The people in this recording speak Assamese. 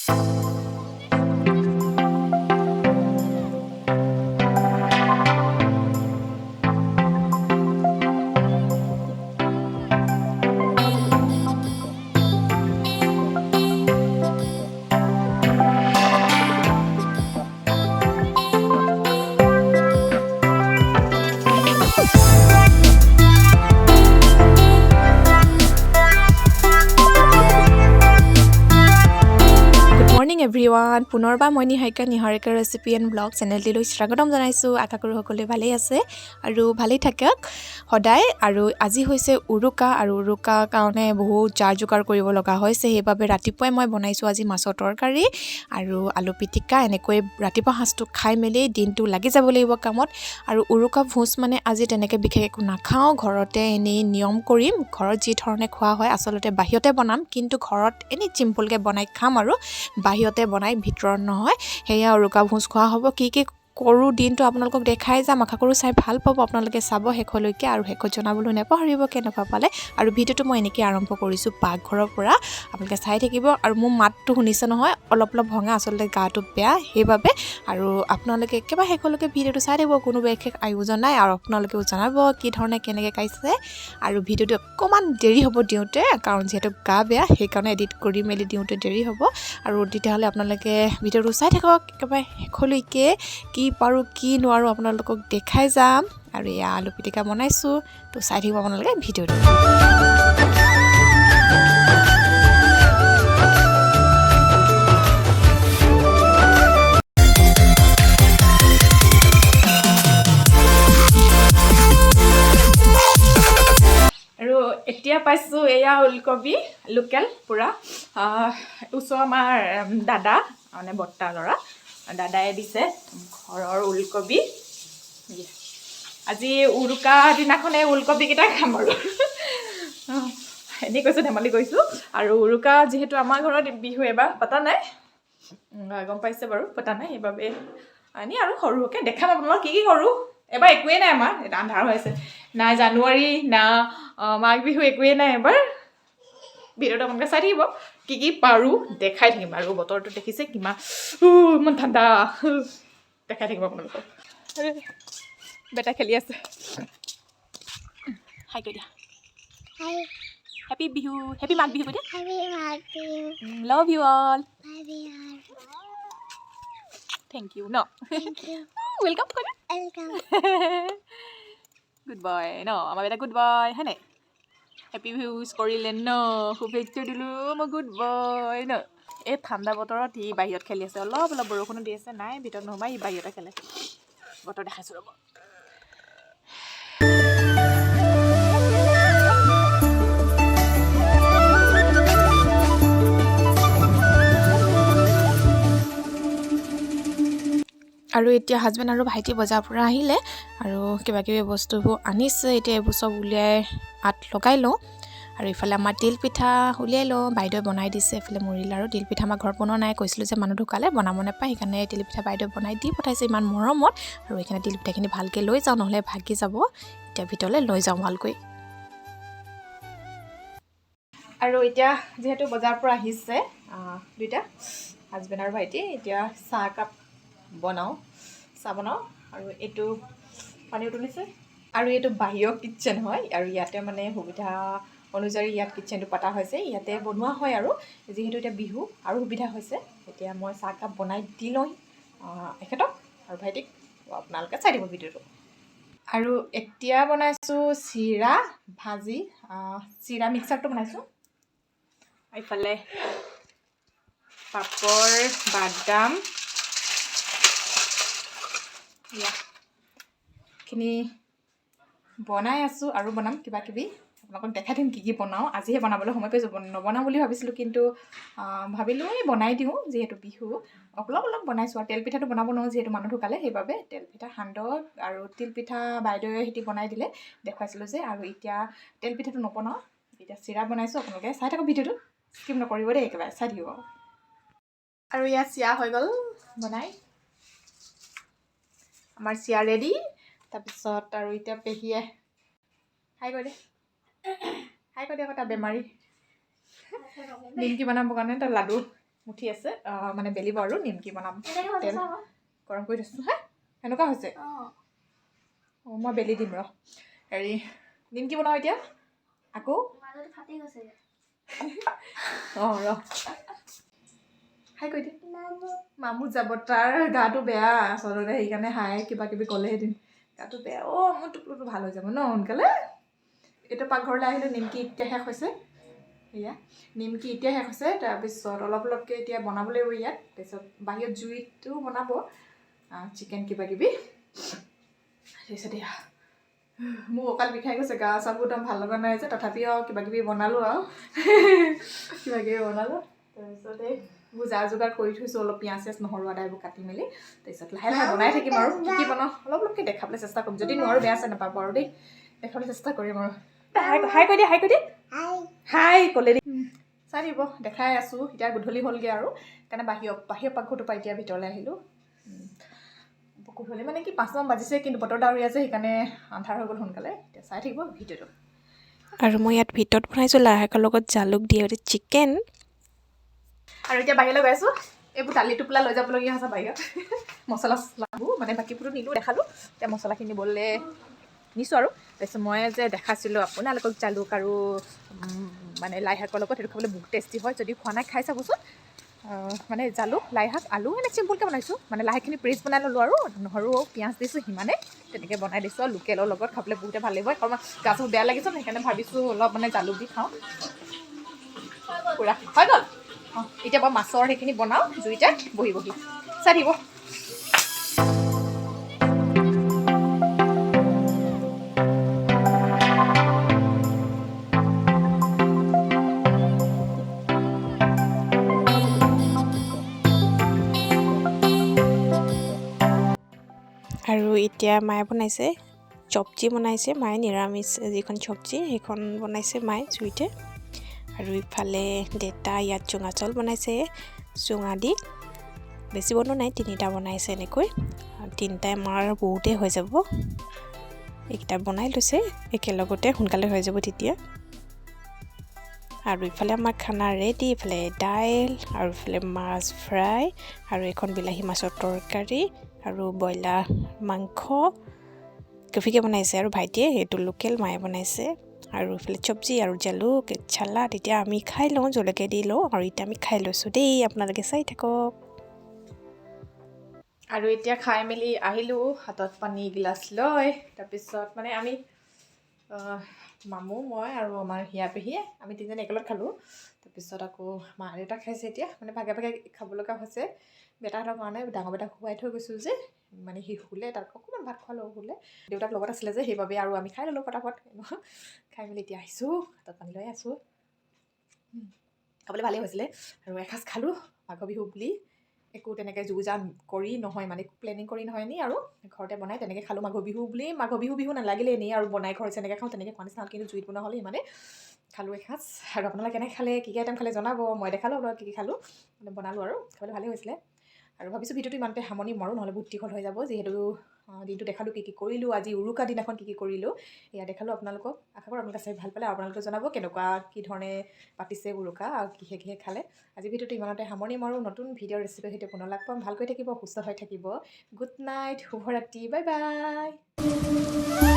Good morning everyone, পুনৰবাৰ মই Niharika, Niharika recipe and blog চেনেলটিলৈ স্বাগতম জনাইছোঁ। আশা কৰোঁ সকলোৱে ভালেই আছে আৰু ভালেই থাকক সদায়। আৰু আজি হৈছে উৰুকা আৰু উৰুকাৰ কাৰণে বহুত যা যোগাৰ কৰিব লগা হৈছে। সেইবাবে ৰাতিপুৱাই মই বনাইছোঁ আজি মাছৰ তৰকাৰী আৰু আলু পিটিকা। এনেকৈ ৰাতিপুৱা সাঁজটো খাই মেলি দিনটো লাগি যাব লাগিব কামত। আৰু উৰুকা ভোজ মানে আজি তেনেকৈ বিশেষ একো নাখাওঁ, ঘৰতে এনেই নিয়ম কৰিম। ঘৰত যি ধৰণে খোৱা হয়, আচলতে বাহিৰতে বনাম, কিন্তু ঘৰত এনেই চিম্পুলকৈ বনাই খাম আৰু বাহিৰতে বনাই, ভিতৰত নহয়। সেয়া উৰুকা ভোজ খোৱা হ'ব। কি কি কৰোঁ দিনটো আপোনালোকক দেখাই যাম। আশা কৰোঁ চাই ভাল পাব। আপোনালোকে চাব শেষলৈকে আৰু শেষত জনাবলৈ নেপাহৰিব কেনেকুৱা পালে। আৰু ভিডিঅ'টো মই এনেকৈ আৰম্ভ কৰিছোঁ পাকঘৰৰ পৰা, আপোনালোকে চাই থাকিব। আৰু মোৰ মাতটো শুনিছে নহয়, অলপ অলপ ভঙা, আচলতে গাটো বেয়া সেইবাবে। আৰু আপোনালোকে একেবাৰে শেষলৈকে ভিডিঅ'টো চাই থাকিব, কোনো বিশেষ আয়োজন নাই। আৰু আপোনালোকেও জনাব কি ধৰণে কেনেকৈ খাইছে। আৰু ভিডিঅ'টো অকণমান দেৰি হ'ব দিওঁতে, কাৰণ যিহেতু গা বেয়া, সেইকাৰণে এডিট কৰি মেলি দিওঁতে দেৰি হ'ব। আৰু তেতিয়াহ'লে আপোনালোকে ভিডিঅ'টো চাই থাকক একেবাৰে শেষলৈকে। কি পাৰোঁ কি নোৱাৰোঁ আপোনালোকক দেখাই যাম। আৰু এয়া আলু পিটিকা বনাইছোঁ, তো চাই থাকিব আপোনালোকে ভিডিঅ'টো। আৰু এতিয়া পাইছোঁ এয়া ওলকবি, লোকেল পূৰা। ওচৰ আমাৰ দাদা, মানে বৰ্তা ল'ৰা, দাদাই দিছে ঘৰৰ ওলকবি। আজি উৰুকা দিনাখনে ওলকবিকেইটা খাম আৰু এনেই কৈছোঁ, ধেমালি কৰিছোঁ। আৰু উৰুকা যিহেতু আমাৰ ঘৰত বিহু এবাৰ পতা নাই, গম পাইছে বাৰু, পতা নাই, সেইবাবে এনেই আৰু সৰুকৈ দেখাম আপোনালোকক কি কি কৰোঁ। এবাৰ একোৱেই নাই আমাৰ, এতিয়া আন্ধাৰ হৈ আছে। নাই জানুৱাৰী না মাঘ বিহু, একোৱেই নাই এবাৰ। ভিডিঅ'টো আপোনালোকে চাই থাকিব, কি কি পাৰোঁ দেখাই থাকিম। আৰু বতৰটো দেখিছে কিমান ইমান ঠাণ্ডা, দেখাই থাকিব আপোনালোকক। বেটা খেলি আছে, হাই কৈ দিয়া। Hi. Happy Bihu, happy Magh Bihu কৈ দিয়া। Happy Magh Bihu. Love you all. Love you all. Thank you no. Thank you. Welcome কৈ দিয়া। Welcome. Good boy ন, আমাৰ বেটা গুড বয় হয় নাই? হেপী বিহু উইচ কৰিলে ন, শুভেচ্ছা দিলোঁ মই, গুড বয় ন। এই ঠাণ্ডা বতৰত সি বাহিৰত খেলি আছে, অলপ অলপ বৰষুণো দি আছে। নাই, ভিতৰত নোসোমাই, সি বাহিৰতে খেলে। বতৰ দেখাইছোঁ ৰ'ব। আৰু এতিয়া হাজবেণ্ড আৰু ভাইটি বজাৰৰ পৰা আহিলে আৰু কিবা কিবি বস্তুবোৰ আনিছে। এতিয়া এইবোৰ চব উলিয়াই আঁত লগাই লওঁ। আৰু ইফালে আমাৰ তিল পিঠা উলিয়াই লওঁ, বাইদেৱে বনাই দিছে। এইফালে মুড়ি লাড়ু, তিল পিঠা আমাৰ ঘৰত বনোৱা নাই, কৈছিলোঁ যে মানুহ ঢুকালে বনাব নাপায়, সেইকাৰণে তিল পিঠা বাইদেৱে বনাই দি পঠাইছে ইমান মৰমত। আৰু এইকাৰণে তিল পিঠাখিনি ভালকৈ লৈ যাওঁ, নহ'লে ভাগি যাব। এতিয়া ভিতৰলৈ লৈ যাওঁ ভালকৈ। আৰু এতিয়া যিহেতু বজাৰৰ পৰা আহিছে দুইটা, হাজবেণ্ড আৰু ভাইটি, এতিয়া চাহ একাপ বনাওঁ, চাহ বনাওঁ। আৰু এইটো পানী উতলিছে। আৰু এইটো বাহিৰৰ কিটচেন হয় আৰু ইয়াতে মানে সুবিধা অনুযায়ী ইয়াত কিটচেনটো পতা হৈছে, ইয়াতে বনোৱা হয়। আৰু যিহেতু এতিয়া বিহু আৰু সুবিধা হৈছে। এতিয়া মই চাহকাপ বনাই দি লওঁ এখেতক আৰু ভাইটিক, আপোনালোকে চাই দিব ভিডিঅ'টো। আৰু এতিয়া বনাইছোঁ চিৰা ভাজি, চিৰা মিক্সাৰটো বনাইছোঁ। এইফালে পাপৰ, বাদাম খিনি বনাই আছোঁ আৰু বনাম কিবা কিবি, আপোনালোকক দেখাই দিম কি কি বনাওঁ। আজিহে বনাবলৈ সময় পাইছোঁ, নবনাওঁ বুলি ভাবিছিলোঁ, কিন্তু ভাবিলোঁ এই বনাই দিওঁ যিহেতু বিহু। অলপ অলপ বনাইছোঁ। আৰু তেল পিঠাটো বনাব নোৱাৰোঁ যিহেতু মানুহ ঢুকালে, সেইবাবে তেল পিঠা, সান্দহ আৰু তিল পিঠা বাইদেৱে সিহঁতি বনাই দিলে, দেখুৱাইছিলোঁ যে। আৰু এতিয়া তেল পিঠাটো নবনাওঁ, এতিয়া চিৰা বনাইছোঁ। আপোনালোকে চাই থাকক ভিডিঅ'টো, স্কিপ নকৰিব দেই, একেবাৰে চাই থাকিব। আৰু ইয়াত চিৰা হৈ গ'ল বনাই, আমাৰ চিৰা ৰেডি। তাৰপিছত আৰু এতিয়া পেহীয়ে, হাই কৈ দে, হাই কৈ দে আকৌ। তাৰ বেমাৰী, নিমকি বনাবৰ কাৰণে তাৰ লাডু মুঠি আছে, মানে বেলিব আৰু নিমকি বনাম। তেল গৰম কৰি থৈছোঁ। হা, সেনেকুৱা হৈছে। অঁ, মই বেলি দিম ৰ। হেৰি, নিমকি বনাওঁ এতিয়া আকৌ। অঁ, ৰ, হাই কৈ দে। মামু যাব, তাৰ গাটো বেয়া আচলতে, সেইকাৰণে হাই কিবা কিবি ক'লে সেইদিন। গাটো বেয়া। অঁ, মোৰ টোপলটো ভাল হৈ যাব ন সোনকালে। এতিয়া পাকঘৰলৈ আহিলোঁ। নিমকি এতিয়া শেষ হৈছে। সেয়া নিমকি এতিয়া শেষ হৈছে। তাৰপিছত অলপ অলপকৈ এতিয়া বনাব লাগিব ইয়াত। তাৰপিছত বাহিৰত জুইটো বনাব চিকেন কিবা কিবি। তাৰপিছত এয়া মোৰ কঁকাল বিষাই গৈছে, গা চাবোৰ একদম ভাল লগা নাই যে। তথাপিও আৰু কিবা কিবি বনালোঁ আৰু কিবা কিবি বনালোঁ। তাৰপিছত এইবোৰ যা যোগাৰ কৰি থৈছোঁ, অলপ পিঁয়াজ চিয়াজ, নহৰু, আদা এইবোৰ কাটি মেলি। তাৰপিছত লাহে লাহে বনাই থাকিম আৰু কি কি বনাওঁ অলপ অলপকৈ দেখাবলৈ চেষ্টা কৰিম। যদি নোৱাৰোঁ বেয়া চেয়া নাপাব আৰু দেই, দেখাবলৈ চেষ্টা কৰিম আৰু। হাই, হাই কৈ দিয়ে, হাই কৈ দিয়ে। হাই। হাই ক'লে দি চাই দিব। দেখাই আছোঁ। এতিয়া গধূলি হ'লগৈ আৰু সেইকাৰণে বাহিৰৰ বাহিৰৰ পাকঘৰটোৰ পৰা এতিয়া ভিতৰলৈ আহিলোঁ। গধূলি মানে কি, 5মান বাজিছে, কিন্তু বতৰ ডাৱৰীয়া আছে, সেইকাৰণে আন্ধাৰ হৈ গ'ল সোনকালে। এতিয়া চাই থাকিব ভিডিঅ'টো। আৰু মই ইয়াত ভিতৰত বনাইছোঁ লাই শাকৰ লগত জালুক দিয়ে চিকেন। আৰু এতিয়া বাহিৰলৈ গৈ আছোঁ। এইবোৰ দালি টোপোলা লৈ যাবলগীয়া হৈছে বাহিৰত। মছলা চছলাবোৰ মানে বাকীবোৰতো নিলোঁ, দেখালোঁ। এতিয়া মছলাখিনি নিবলৈ নিছোঁ আৰু তাৰপিছত মই যে দেখাইছিলোঁ আপোনালোকক জালুক আৰু মানে লাই শাকৰ লগত, সেইটো খাবলৈ বহুত টেষ্টি হয়। যদি খোৱা নাই, খাই চাবচোন। মানে জালুক, লাই শাক, আলু এনে চিম্পুলকৈ বনাইছোঁ। মানে লাইখিনি পেষ্ট বনাই ল'লোঁ আৰু নহৰু, পিঁয়াজ দিছোঁ সিমানে, তেনেকৈ বনাই দিছোঁ। আৰু লোকেলৰ লগত খাবলৈ বহুতে ভাল লাগিব। কাৰণ গা চাবোৰ বেয়া লাগিছে, সেইকাৰণে ভাবিছোঁ অলপ মানে জালুক দি খাওঁ। পূৰা হৈ গ'ল। অঁ, এতিয়া মই মাছৰ সেইখিনি বনাওঁ জুইতে বহি বহি। চাই থাকিব। আৰু এতিয়া মায়ে বনাইছে চব্জি বনাইছে মায়ে, নিৰামিষ যিখন চব্জি সেইখন বনাইছে মায়ে জুইতে। আৰু ইফালে দেউতা ইয়াত চুঙা চাউল বনাইছে চুঙা দি। বেছি বনোৱা নাই, তিনিটা বনাইছে এনেকৈ। তিনিটাই আমাৰ বহুতেই হৈ যাব। এইকেইটা বনাই লৈছে একেলগতে, সোনকালে হৈ যাব তেতিয়া। আৰু ইফালে আমাৰ খানা ৰেডি। ইফালে দাইল আৰু ইফালে মাছ ফ্ৰাই আৰু এখন বিলাহী মাছৰ তৰকাৰী আৰু ব্ৰইলাৰ মাংস কফিকে বনাইছে আৰু ভাইটিয়ে। সেইটো লোকেল মায়ে বনাইছে। আৰু ইফালে চব্জি আৰু জালুক, চালাড। এতিয়া আমি খাই লওঁ, জলকীয়া দি লওঁ। আৰু এতিয়া আমি খাই লৈছোঁ দেই, আপোনালোকে চাই থাকক। আৰু এতিয়া খাই মেলি আহিলোঁ, হাতত পানী গিলাচ লৈ। তাৰপিছত মানে আমি মামু, মই আৰু আমাৰ হিয়া পেহীয়ে, আমি তিনিজনী একেলগ খালোঁ। তাৰপিছত আকৌ মা দেউতা খাইছে। এতিয়া মানে ভাগে ভাগে খাব লগা হৈছে বেটাহঁতৰ কাৰণে। ডাঙৰ বেটাক শুৱাই থৈ গৈছোঁ যে, মানে সি শুলে, তাক অকণমান ভাত খোৱালোঁ, শুলে। দেউতাক লগত আছিলে যে, সেইবাবে আৰু আমি খাই ল'লোঁ ফটাফট। খাই মেলি এতিয়া আহিছোঁ, হাতত পানী লৈ আছোঁ। খাবলৈ ভালেই হৈছিলে আৰু এসাঁজ খালোঁ মাঘৰ বিহু বুলি। একো তেনেকৈ যো জা কৰি নহয়, মানে প্লেনিং কৰি নহয়, এনেই আৰু ঘৰতে বনাই তেনেকৈ খালোঁ মাঘৰ বিহু বুলি। মাঘৰ বিহু বিহু নালাগিলে, এনেই আৰু বনাই ঘৰত যেনেকৈ খাওঁ তেনেকৈ খোৱা নিচিনা হ'ল। কিন্তু জুইত বনোৱা হ'লে ইমানে খালোঁ এসাঁজ। আৰু আপোনালোকে কেনেকৈ খালে, কি কি আইটেম খালে জনাব। মই দেখালোঁ আপোনালোক কি কি খালোঁ, মানে বনালোঁ আৰু খাবলৈ ভালেই হৈছিলে। আৰু ভাবিছোঁ ভিডিঅ'টো ইমানতে সামৰণি মাৰোঁ, নহ'লে বহুত দীঘল হৈ যাব। যিহেতু দিনটো দেখালোঁ কি কি কৰিলোঁ, আজি উৰুকা দিনাখন কি কি কৰিলোঁ এয়া দেখালোঁ আপোনালোকক। আশা কৰোঁ আপোনালোকে চাই ভাল পালে। আৰু আপোনালোকে জনাব কেনেকুৱা কি ধৰণে পাতিছে উৰুকা আৰু কিহে কিহে খালে। আজি ভিডিঅ'টো ইমানতে সামৰণি মাৰোঁ। নতুন ভিডিঅ' ৰেচিপিৰ সৈতে পুনৰ লগ পাম। ভালকৈ থাকিব, সুস্থ হৈ থাকিব। গুড নাইট, শুভৰাত্ৰি, বাই বাই।